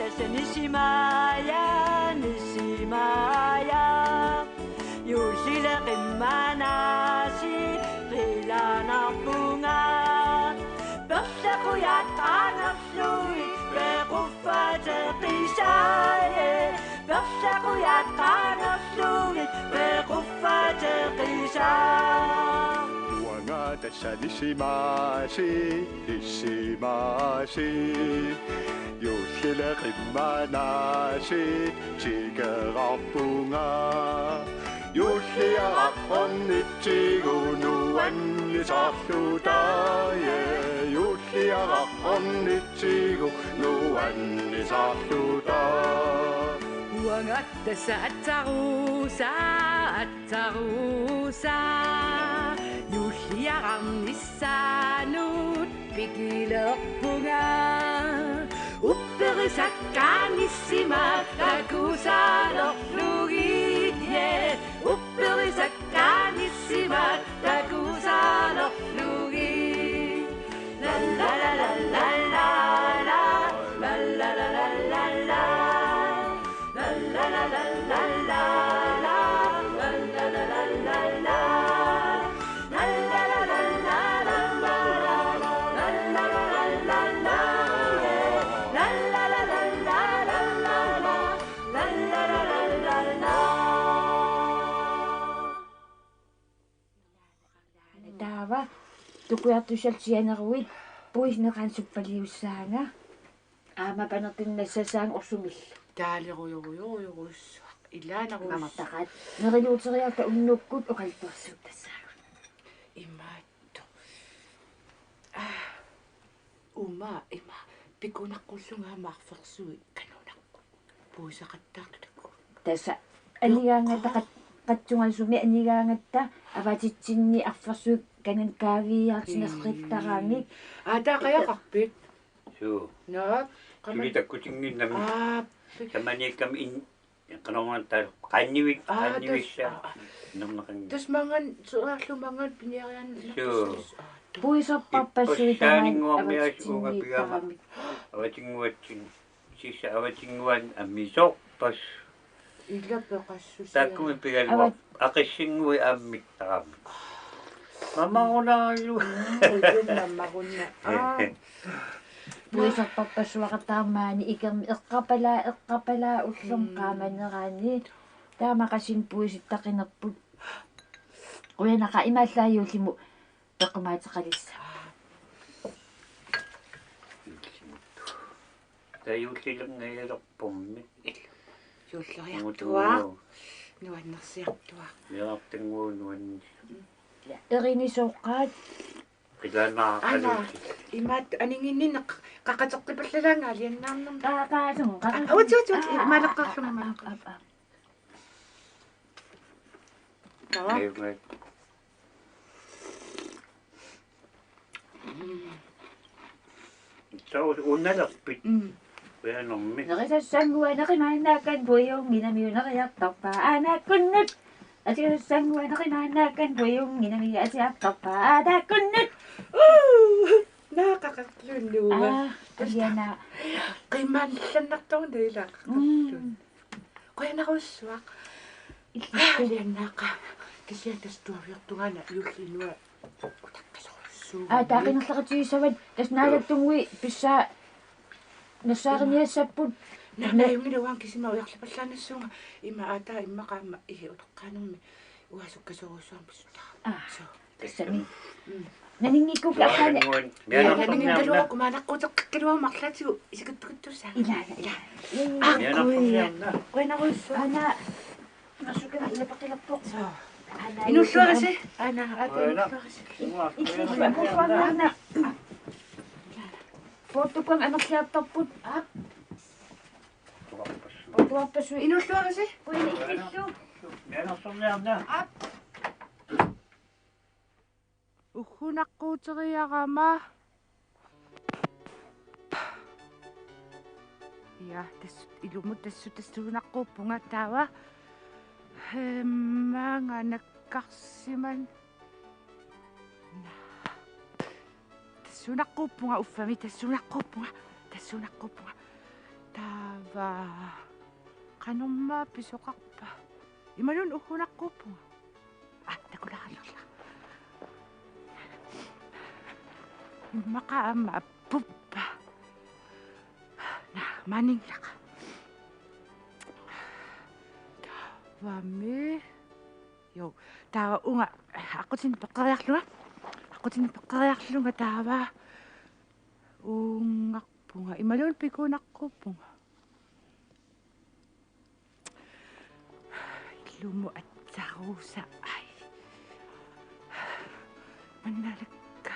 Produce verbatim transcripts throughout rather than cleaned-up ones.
Nisimaaja, nisimaaja. Juullile qimmanaasiit qilanarpunga. Perlaqujat qaanerlugit pequffateqisaaja. Perlaqujat qaanerlugit pequffateqisaa. Uanga tassa nisimaasiit, nisimaasiit. Juullile qimmanaasiit tikerarpunga. Juulliaraq ornitsigu nuannisarluta, ja. Juulliaraq ornitsigu nuannisarluta. Uanga tassa atsaruusaa, atsaruusaa. Juulliaraq nissaanut pikilerpunga. Upperisakkaanissima takusaalerlugit, ja. Upperisakkaanissima takusaalerlugit. La la la la la la la. La la la la la la la. Taava tukujartussal sianeruit puisineqaanut suppaliussaanga. Aamma panertunik nassassaanga orsumillu. Taalerujorujorujorujussua. Ilaanarujussua. Mamartaqaat. Neriluuteriarta unnukkut oqaluttuarsuup tassaagut. Imaattoq. Aa. Uma ima. Pikunaqqullunga aamma arfersuit kanunaq. Puisaqattaartut takuuk. Tassa anigaangatta qat-, qatsungasumi anigaangatta avatitsinni arfersuit kanani kaaviiaartinneqqittaramik. Aa, taaqajaqarpit? Suu. Naa, qaman-, tuli takkutinnginnami. Aa, pi-, samaniikkami in-, qanormaanna taal-, qaannivi-, aa, qaannivissa. Tas-, aa. Nerneqanngilaq. Tassa maannga, suaarlu maannga piniariaanni. Suu. Aa, tu-. Puiserparpassuit tamanit ippassaaninguarmiaas uunga pigama. Avatitsinni. Sisa avatitsinni ammisoorpas. Ila peqassusia. Taakkumi pigaluar-, avat-, aqissinnguit ammittaramik. Mamarunaralu. Mm, ujun mamarunna. Aa. Puiserparpassuaqattaarmaani ikermi eqqarpalaa, eqqarpalaa ullormi, mm, qaamanerani. Taamaqasin puisittaqinerput. Qujanaqaaq, imaallaat juullimut peqqumaateqalissavat. Tajuullilerngajalerpummi. Juulleriartuaaq. Nuannersiartuaaq. Miaartannguaq nuannis-. Erinisooqqaat. Qilaanaaqaluuti. Ana, imaat aninginninneq qaqateqqipallalaanga aliannaarnermi. Qaqaasum, qaqaasum. Aa, uti, uti, uti. Aa, imaaleqqaarlunga, aa, imaaleqqaarlunga. Aa, aa, aa. Taava. Ee, ee. Mm. Taus unnalerpit. Mm. Ujanermi. Nerisassannguaq nerimaannaakkannik puiunnginamiuk neriartorpaa aanaakkunnut. Asiusassannguaq nerimaannaakkannik puiunnginamiuk asiartorpaa aataakkunnut. Uu! Naaqaqarluunnuunga. Aa, alianaa. Qimaallannartoruna ilaa. Mm. Qujanarsuaq. Illit. Aliannaaqaaq. Kisianni tassa tuaviortungaana juulli inua utaqqilorujussuuvoq. Aa, taaqinnerlaqatigissavat tassa naalattungui pissaa nassaariniassapput. Naana, naana, ajunngilaq uanga kisima ujarlipallaannassuunga. Ima aataa immaqa aamma ihi utoqqaanermi uanga sukkasoorujussuarmik pissutaa. Aa. Suu. Tassami. Mm. Naninngikkukku arlaanni. Mianersorniarna. Naninngikkukku maannaqqutseqqikkaluarmat arlaatigut isikuttukuttuussaanga. Ilaa, ilaa. Ilaa. Aa, mianersorniarna. Qujanarsuaq. Aana, nasukana ilapaqilerpoq. Suu. Aana, inulluarisi. Aana, aata inulluarisi. Illuarisi. Aana. Puuttukkut amerliartorput. Aap. Puuttuarpassuit. Inulluarisi. Qujanaq illillu. Mianersorniarna. Aap. Uggunaqquuteriarama. Ja, tas-, ilumut tassu-, tassuunaqquuppunga taava. Maanga nakkarsiman. Tassuunaqquuppunga uffami, tassuunaqquuppunga, tassuunaqquuppunga. Taava. Pisoqarpa? Qanormaa pisoqarpa? Imaluunniit ugguunaqquuppunga. Ah, takulaarlerla. Immaqa aamma appuppa. Naa, maaninngilara. Taavami. Jo, taava uunga aqqutinik peqqeriarlunga. Aqqutinik peqqeriarlunga taava uungarpunga. Imaluunniit pikuunaqquuppunga. Ilumut atsaruusa ai. Mannalakka.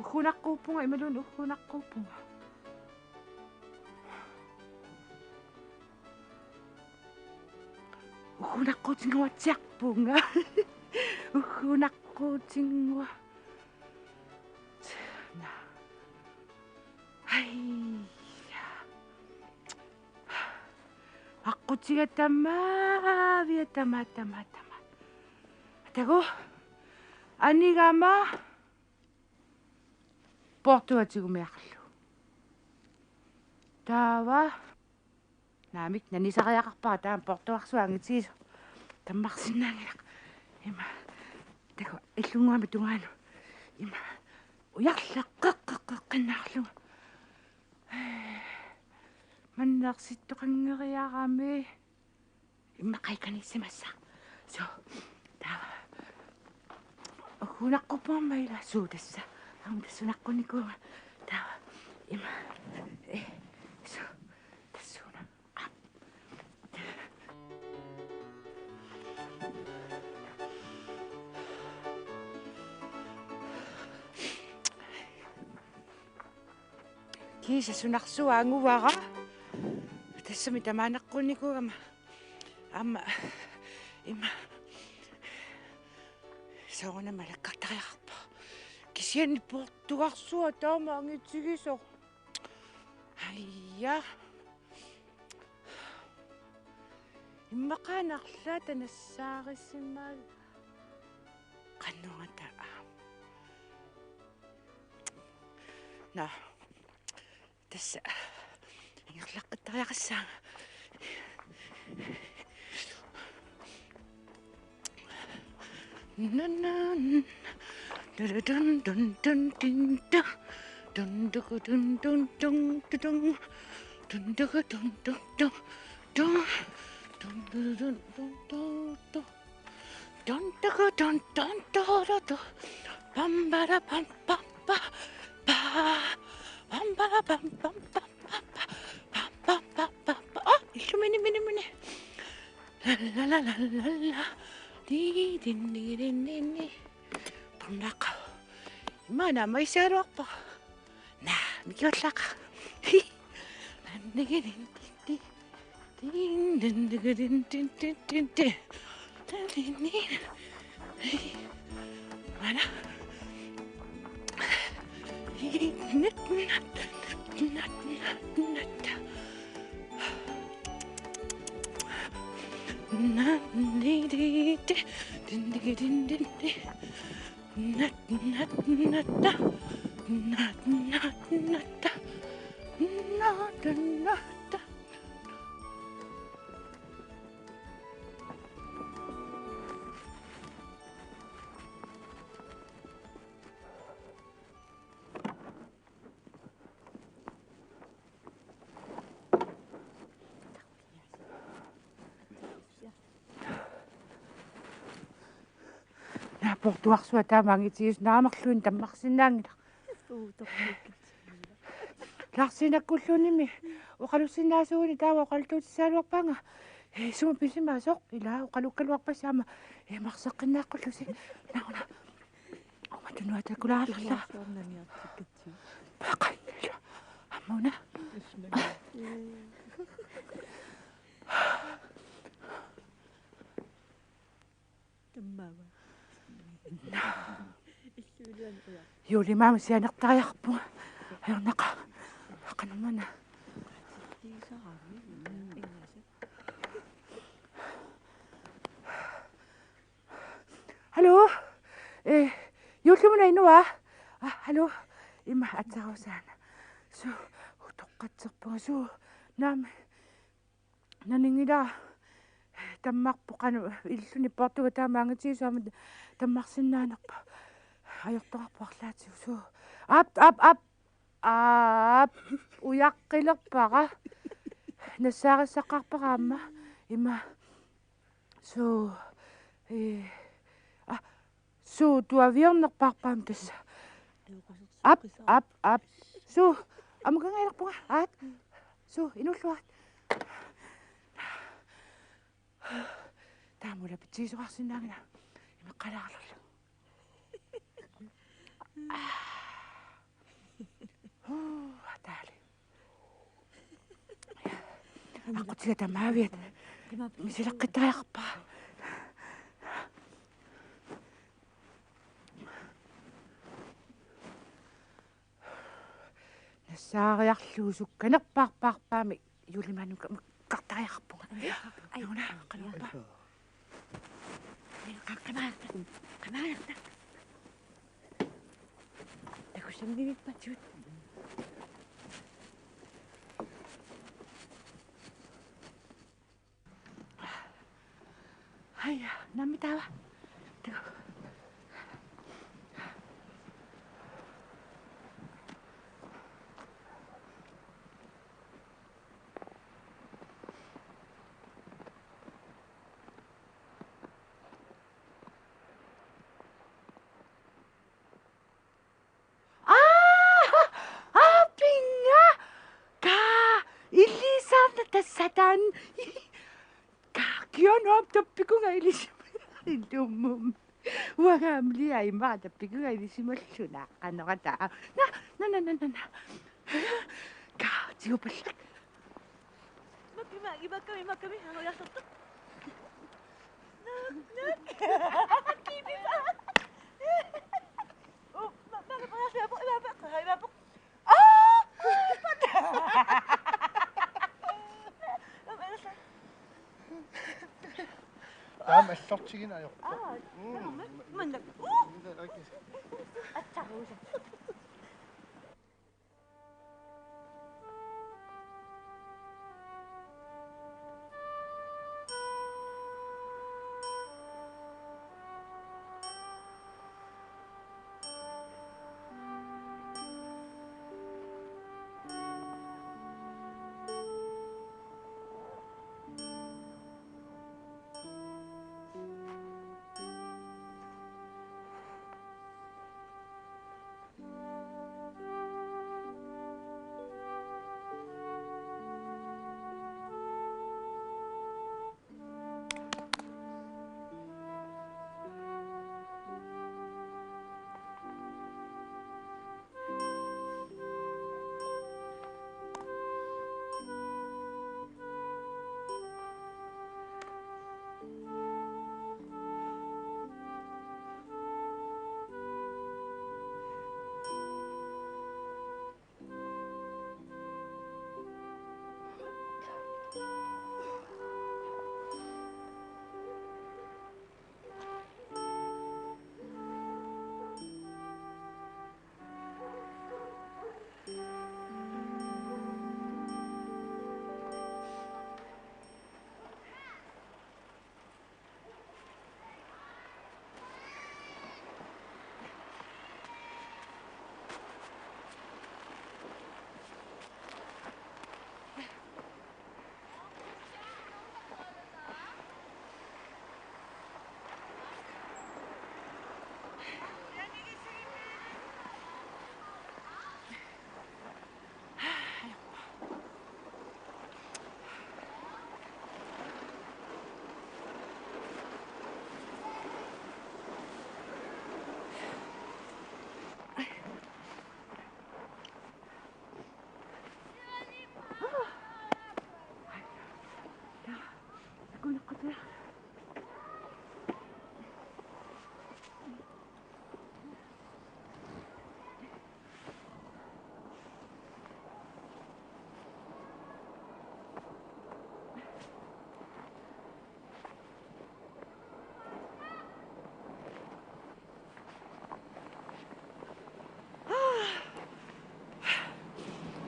Ugguunaqquuppunga, imaluunniit ugguunaqquuppunga. Ugguunaqquutinnguatsiarpunga. Ugguunaqquutinnguaq. Ai. Aqqutiga tamaavia, tamaa, tamaa, tamaa. Atagu. Anigama. Poortuata tigumiarlugu. Taava. Naamik, nanisariaqarpara taama poortuarsuaq angitigisoq. Tammarsinnaanngilaq. Ima. Taku illunnguamik tungaanut. Ima. Ujarleqqeqqeqqeqqinnaarlunga. Manna ersittoqanngeriarami. Immaqa ikanissimassaq. Suu. Taava. Ugguunaqquuppunga ila suu tassa. Aamma tassuunaqqunikuuvunga. Taava. Ima. Eh. Suu. Tassuuna. Ah. Kiisa sunarsuaq anguvara. Tassami tamaanaqquunikuugama. Aamma ima. Soorunami alakkartariaqarpoq. Kisianni poortuarsuaq taama angitigisoq. Aja. Immaqa arlaata nassaarisimaarpunga. Qanoq ataa. Naa. Tassa. Ingerlaqqittariaqassaanga. Nan, nan. Dun, dun, dun, dun, dun, dun. Dun, dugu, dun, dun, dun, dun, dun. Dun, dugu, dun, dun, dun, dun. Dun, du, dun, dun, dun, dun. Dun, dugu, dun, dun, du, du, du. Bam, ba, da, bam, bam, ba, ba. Bam, ba, da, bam, bam, bam, bam, ba. Bam, bam, bam, bam, ba. Ah, illumini, mini, mini. La, la, la, la, la, la. Di, din, di, din, din, di. Pamlaqqa. Imaana maisaaruarpa. Naa, mikiullaqa. Hi. Nanniginin, di, di. Din, din, din, din, din, din, din, din. Din, din, din. Hi. Mana. Hi, nat, nat, nat, nat, nat. Nat, di, di, di. Din, di, din, din, di. Nat, nat, nat, da. Nat, nat, nat, da. Nat, nat, da. Naa, poortuarsuaq taama angitigisoq, naamerluinnaq tammarsinnaanngilaq. Laarsiinakkulluunniimi oqalussinnaasuuguni taava oqaluttuutissagaluarpaanga. Ee, sumut pisimaasoq, ila oqalukkaluarpassi aamma, ee, marseqqinnaaqqullusi. Nauna. Aamma tunuata kulaarlalla. Paqai. Aamma una. Tammaava. Juulimaamik sianertariaqarpunga. Ajornaqa. Qanormaana. Hallo? Ee, juullimi una inua? Ah, hallo? Ima atsarusaana. Suu, utoqqatserpunga suu. Naamik. Naninngilara tammarpoq, qanoq illuni poortuga taama angitigisumik tammarsinnaanerpa. Ajortoqarpoq arlaatigut. Suu. Aap, aap, aap. Aap. Ujaqqilerpara. Nassaarissaqarpara aamma. Ima. Suu. Ee. Aa. Suu, tuaviornerpaarpa aamma tassa. Aap, aap, aap. Suu, amukanngilaq punga. Aat. Suu, inuulluarit. Taamula pitsigisoqarsinnaanngilaq. Imeqqalaarluni. Huu, ataali. Aqqutiga tamaaviat. Misileqqittariaqarpara. Nassaariarlugu sukkanerpaarpaarpaami juulimaannukartariaqarpunga. Ai. Una, qanorpa. Qamaarta. Qamaarta. Takussanngivippat. Haja, nammi taava. Taku. Aa! Aa, pinga! Kaa, ilisaarna tassataani. Kaa, kisianni aamma tappikunga ilisimallunga. Uanga aamma liaima tappikunga ilisimallunga. Qanorata. Na, na, na, na, na, na. Kaa, tigupallak. Imakkami, imakkami, imakkami, angujasartoq. Naak, naak. Kiipipa. Oh, ma, ma, ma, imaappoq, imaappoq, imaappoq. Aa! Taama allortiginaajoq. Aa, mm, taama, manna. Uh! Attaruusa.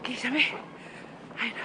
Kiisami. Aina.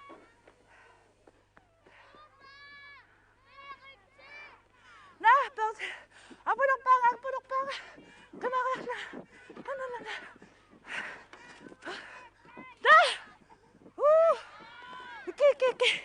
Aqqi.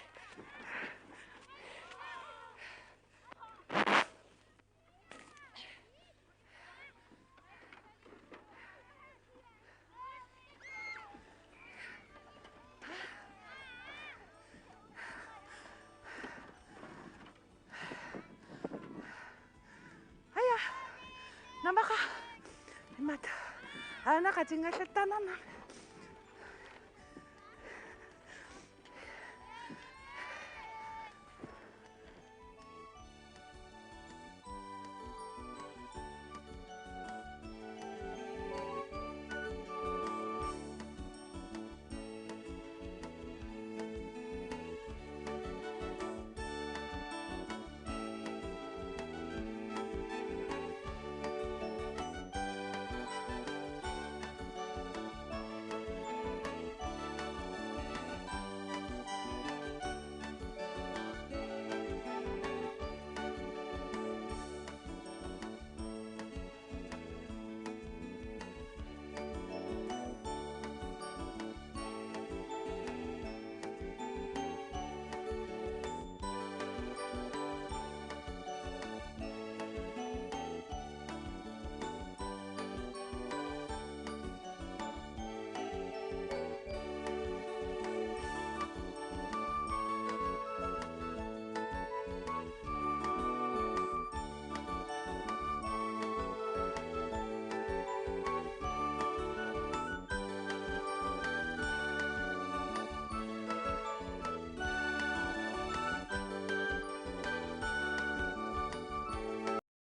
Aja, namaqa. Imat. Aana qatingallattaanarnami.